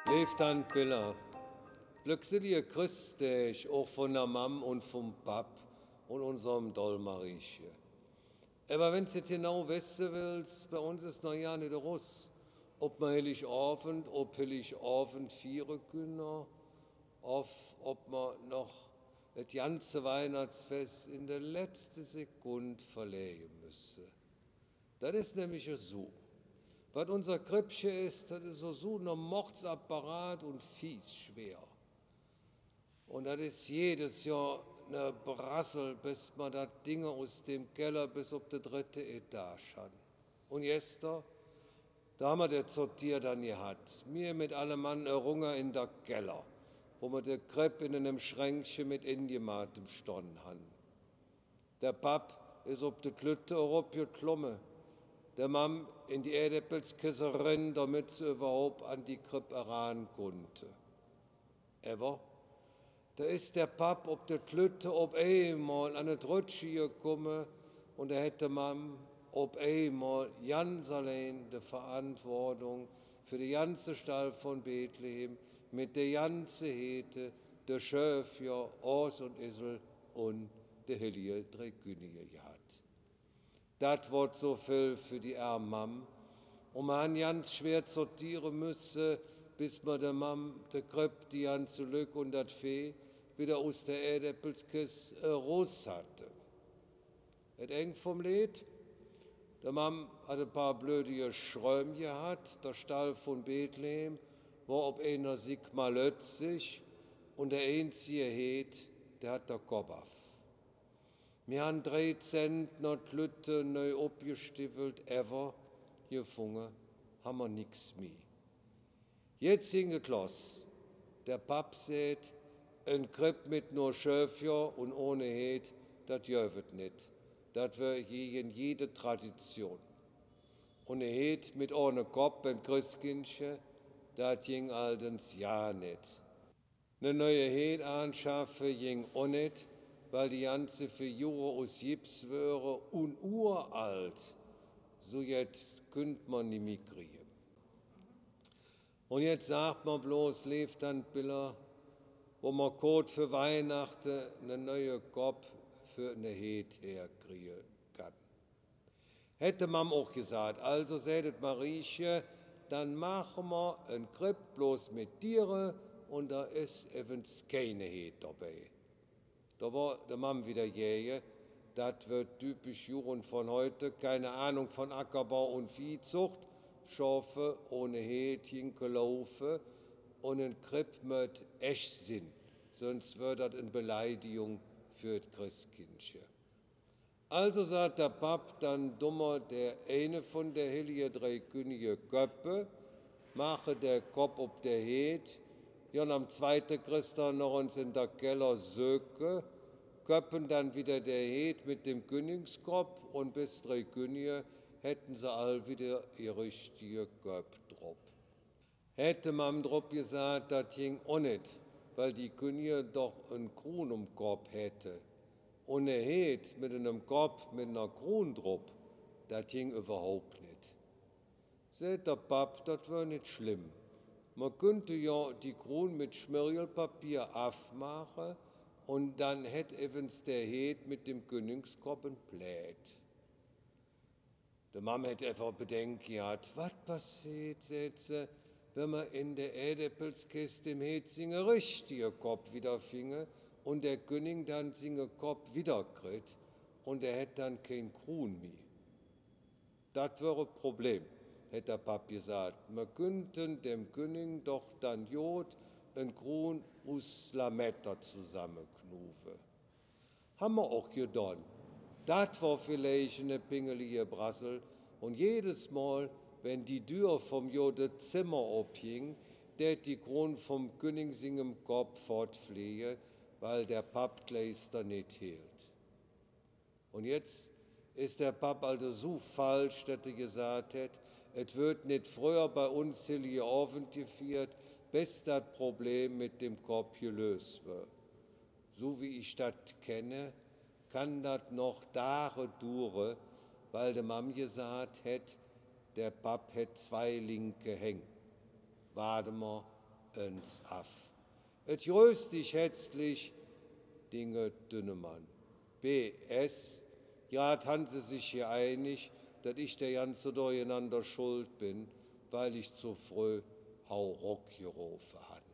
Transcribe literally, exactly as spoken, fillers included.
Leev Tant Biller, glöcksillje Chressdäg och vun der Mamm un vum Papp un unserem doll Marieche. Ävver wann s de et genau wesse wells, bei uns es noch jo nit erus, ov mer Hellig Ovend op Hellig Ovend fiere künne, ov, ov mer noch et ganze Weihnachtsfess en de letzte Sekund verläge müsse. Dat es nämlich esu. Wat unser Kreppche es, dat es esu ne Mordsapparat un fies schwer. Un dat es jedes Johr ne Brassel, bes mer dat Ding us dem Keller bes op de drette Etage han. Un gester, do han mer der Zottier dann gehat. Mir met alle Mann erunger en der Keller, wo mer de Krepp en enem Schränkche met Engemahtem stonn han. Der Papp es op de Klötte eropgeklomme, der Mamm en die Äädäppelskess eren, domet se üvverhaup an die Krepp eran kunnte. Ävver do es der Papp op de Klötte op eimol an et Rötschen gekumme, un do hät de Mamm op eimol ganz allein de Verantwortung för de ganze Stall vun Bethlehem met de ganze Heete, de Schöfjer, Oos un Esel un de Hellige Drei Künnige gehat. Dat wor zo vill för die ärm Mamm. Un mer han ganz schwer zottiere müsse, bes mer der Mamm de Krepp, die ganze Lück un dat Veeh widder us der Äädäppelskess erus hatte. Et Eng vum Leed: De Mamm hät e paar blöde Geschröm gehat, der Stall vun Bethlehem wor op einer Sigg malötzig, un der einzige Heet, dä hät der Kopp av. Mir han drei Zentner Klötte neu opgestivvelt, ävver gefunge han mer nix mih. Jetz ging et loss. Der Papp säht, en Krepp met nor Schöfjer un ohne Heet, dat göv et nit. Dat wör gegen jede Tradition. Un e Heet met ohne Kopp beim Chresskindche, dat ging alldens gar nit. Ne neue Heet aanschaffe ging och nit, weil die ganze Figure us Gips wöre un uralt. Su jet künnt mer nimmi krige. Un jetz saht mer bloß, leev Tant Biller, wo mer koot för Weihnachte ne neue Kopp för ne Heet herkrige kann. Hät de Mamm och gesaht: Also, säht et Marieche, dann maache mer en Krepp bloß met Diere, un do es evvens keine Heet dobei. Do wor de Mamm widder gäge: Dat wör typisch Jugend vun hügg, keine Ahnung vun Ackerbau un Viehzuch, schafe ohne Heet ging gelaufe, un en Krepp mööt ech sin, söns wör dat en Beleidigung för et Chresskindche. Also, saht der Papp, dann dun mer der eine vun de Hellige Drei Künnige köppe, maache der Kopp op der Heet, gonn am zweite Chressdag noch ens en der Keller söke, köppe dann widder der Heet met dem Künningskopp, un bes Drei Künnige hätte se all widder ehr richtige Köpp drop. Hät de Mamm drop gesaht, dat ging och nit, weil die Künnige doch en Krun om Kopp hätte. Un e Heet met enem Kopp met ner Krun drop, dat ging üvverhaup nit. Säht der Papp, dat wör nit schlemm. Mer künnte jo die Krun met Schmirgelpapier avmaache, un dann hätt evvens der Heet met dem Künningskopp en Pläät. De Mamm hät ävver Bedenke gehat. Wat passeet, säht se, wann mer en der Äädäppelskess dem Heet singe richtige Kopp widderfinge un der Künning dann singe Kopp widderkritt un hä hätt dann kein Krun mih? Dat wör e Problem, hät der Papp gesaht. Mer künnte dem Künning doch dann god en Krun us Lametta zosammeknuve. Han mer och gedon. Dat wor villeich ene pingeligen Brassel, un jedes Mol, wann die Dür vum gode Zemmer opging, dät die Krun vum Künning singem Kopp fottfleege, weil der Papp d'Leister nit hild. Un jetz es der Papp allt esu falsch, dat hä gesaht hät, et wööd nit fröher bei uns Hellige Ovend gefiert, bes dat Problem met dem Kopp gelös wör. Su wie ich dat kenne, kann dat noch Dage duure, weil de Mamm gesaht hät, der Papp hät zwei linke Häng. Waade mer, ens av. Et größ dich hätzlich, dinge Dünnemann. P S. Grad han se sich geeinig, dat ich der ganze Durcheinander schuld ben, weil ich zo fröh Hauruck gerofe han.